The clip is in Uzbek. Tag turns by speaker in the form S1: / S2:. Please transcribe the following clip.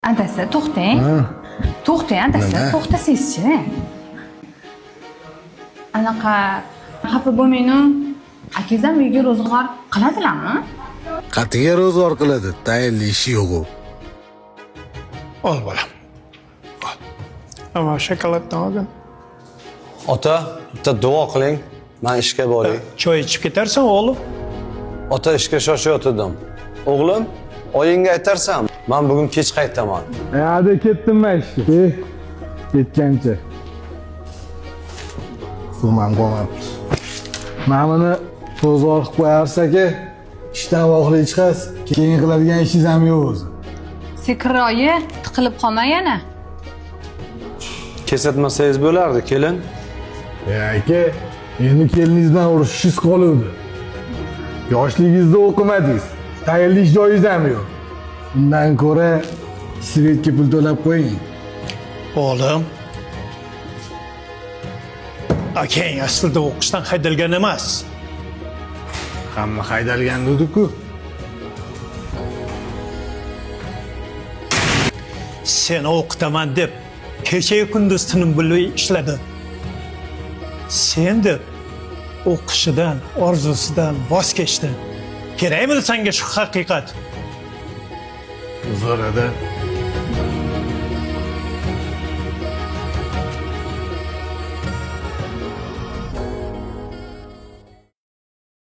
S1: Adasi, to'xtang. To'xtang, adasi,
S2: Nima?
S1: To'xtasangizchi. Anaqa xafa bo'lmang-u. Akangiz ham uyga ro'zg'or qiladilarmi?
S2: Qatiga ro'zg'or qiladi, tayinli ishi yo'q u.
S3: Ol bolam. Ol. Ama shokoladdan olgin.
S4: Ota, bitta duo qiling. Man ishga boray.
S3: Choy ichib ketarsan, o'g'lim.
S4: Ota, ishga shoshayotgandim. O'g'lim, oyingga aytarsan, man bugun kech qaytaman.
S2: Hadi ketdim man ishga. Ketgancha. Sumam qolmabdi. Mana buni ro'zg'or qilib qo'yarsak-a, ishdan vaqtli chiqasiz, keyin qiladigan ishingiz ham yo'q o'zi.
S1: Sekinroyi, tiqilib qolma yana.
S4: Kesatmasangiz bo'lardi, kelin.
S2: E aka, endi keliningiz bilan urushishingiz qoluvdi. Yoshligingizda o'qimadingiz, tayinli ish joyingiz ham yo'q. Undan ko'ra svetga pul to'lab qo'ying.
S3: O'g'lim. Akang aslida o'qishdan haydalgan emas.
S2: Hamma haydalgan dedi-ku.
S3: Seni o'qitaman deb kecha kunduz tinim bilmay ishladi. Sen deb o'qishidan, orzusidan voz kechdi. Kerakmidi senga shu haqiqat?
S2: Uzr, ada.